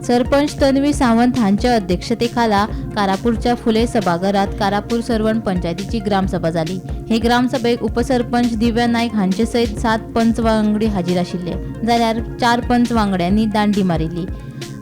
सरपंच तन्वी सावंत हांच्या अध्यक्षतेखाला कारापूरच्या फुले सभाघरात कारापूर सर्वण पंचायतीची ग्रामसभा जाली. हे ग्रामसभेक उपसरपंच दिव्या नायक हांचे सयत 7 पंच वांगडी हाजीर आशिल्ले, जाल्यार 4 पंच वांगड्यांनी दांडी मारिल्ली.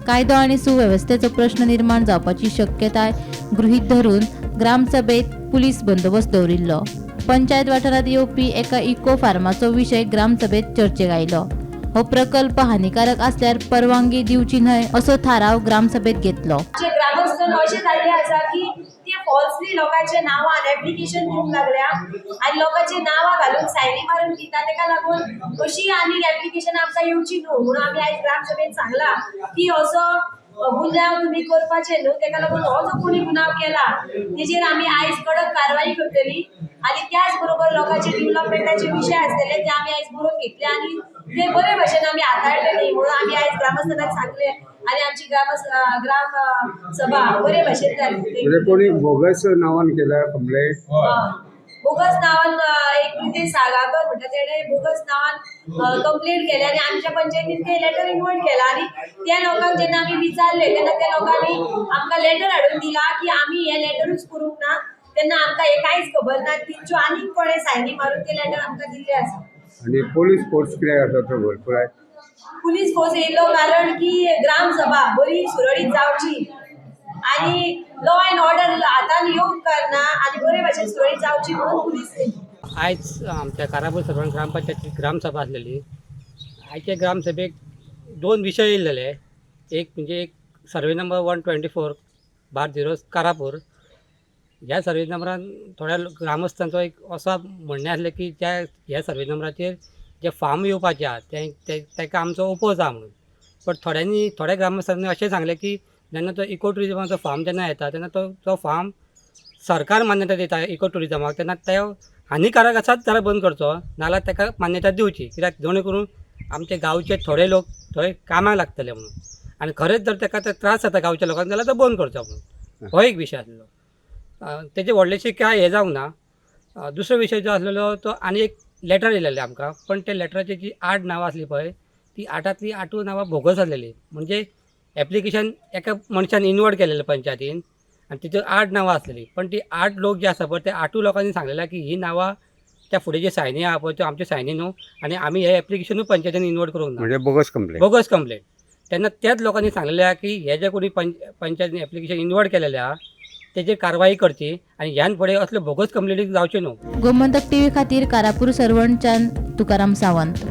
कायदो आनी सुवेवस्थेचो प्रश्न निर्माण जावपाची शक्यताय गृहीत धरून ग्रामसभेत पुलीस बंदोबस्त दवरिल्लो. पंचायत वाठारांत येवपी एका इको फार्माचो विशय ग्रामसभेत चर्चेक आयलो. हो प्रकल्प हानिकारक आसल्यार परवानगी दिवची न्हय असो थाराव ग्रामसभेत घेतलो. आमचे ग्रामस्थ अशें जाल्ले आसा की ते फॉल्सली लोकांच्या नांवान एप्लिकेशन दिवंक लागल्या आनी लोकांच्या नांवां घालून सायनी मारून दिता. तेका लागून अशी आनी एप्लिकेशन आमकां येवची न्हू म्हणून आमी आयज ग्रामसभेत सांगलां की असो गुन्यांव तुमी करपाचे न्हू. तेका लागून हो जो कोणी गुन्यांव केला तेजेर आमी आयज कडक कारवाई करतली आनी त्याच बरोबर लोकांचे डेव्हलपमेंटाचे विशय आसतले ते आमी आयज बरोवन घेतले आनी ते बरे भशेन आमी हाताळटली म्हणून आमी आयज ग्रामस्थांक सांगले आनी आमची ग्राम ग्राम सभा बरे भशेन जाली. म्हणजे कोणी बोगस नावान केलं कंप्लेंट? बोगस नावान एक प्रितेश साळगांवकर म्हणटा तेणे बोगस नावान कंप्लेंट केली आनी आमच्या पंचायतीन ते लेटर इन्वर्ट केला आनी त्या लोकांक जेन्ना आमी विचारले तेन्ना त्या लोकांनी आमकां लेटर हाडून दिला की आमी हे लेटरूच करूंक ना. तेन्ना आमकां हे कांयच खबर ना. तेंच्यो आनीक कोणें सायनी मारून ते लेटर आमकां दिल्ले आसा. आणि पोलीस फोर्स कित्याक आसा तो भरपूर आहे? पुलीस फोर्स येयल्लो कारण की ग्रामसभा बरी सुरळीत जावची आनी लॉ एंड ऑर्डर हातान येवंक उपकारना आनी बरे भाशेन सुरळीत जावची म्हणून पुलीस येयली. आयज आमच्या कारापूर सरपंच ग्रामपंचायतीची ग्रामसभा आसलेली. आयच्या ग्रामसभेक दोन विशय येयल्ले. एक म्हणजे एक सर्वे नंबर 124/0 कारापूर. ह्या सर्वे नंबरान थोड्या ग्रामस्थांचो एक असो म्हणणें आसलें की त्या ह्या सर्वे नंबराचेर जे फार्म येवपाचे आहा ते ताका आमचो ओपोज आहा म्हणून. बट थोड्यांनी थोड्या ग्रामस्थांनी अशें सांगलें की जेन्ना तो इको ट्युरिजमाचो फार्म जेन्ना येता तेन्ना तो तो फार्म सरकार मान्यता दिता इको ट्युरिजमाक, तेन्ना ते हानिकारक आसात जाल्यार बंद करचो, नाल्यार ताका मान्यता दिवची, कित्याक जेणे करून आमचे गांवचे थोडे लोक थंय कामाक लागतले म्हणून. आनी खरेंच जर ताका ते त्रास जाता गांवच्या लोकांक जाल्यार तो बंद करचो म्हणून. हो एक विशय आसलो. तेजें व्हडलेशें कांय हें जावंक ना. दुसरो विशय जो आसलेलो तो आनी एक लेटर येयलेलें आमकां, पण त्या लेटराची जी 8 नांवां आसली पळय ती 8तांतलीं 8 नांवां बोगस आसलेलीं. म्हणजे एप्लिकेशन एका मनशान इनवर्ड केलेलें पंचायतीन आनी तितून 8 नांवां आसलेलीं, पण ती 8 लोक जे आसा पळय ते 8 लोकांनी सांगलेलें की ही नांवां त्या फुडें जे सायनी आहा पळय त्यो आमच्यो सायनी न्हू आनी आमी हे एप्लिकेशनूय पंचायतीन इनवर्ड करूंक ना. म्हणजे बोगस कंप्लेंट. Bogus complaint. तेन्ना त्याच लोकांनी सांगलेलें आहा की हे जे कोणी पंचायतीन एप्लिकेशन इनवर्ड केलेलें आहा तेजेर कारवाई करची आनी ह्यान फुडें असल्यो बोगस कंप्लेनी जावच्यो न्हू. गोमंतक टीव्ही खातीर कारापूर सर्वणच्यान तुकाराम सावंत.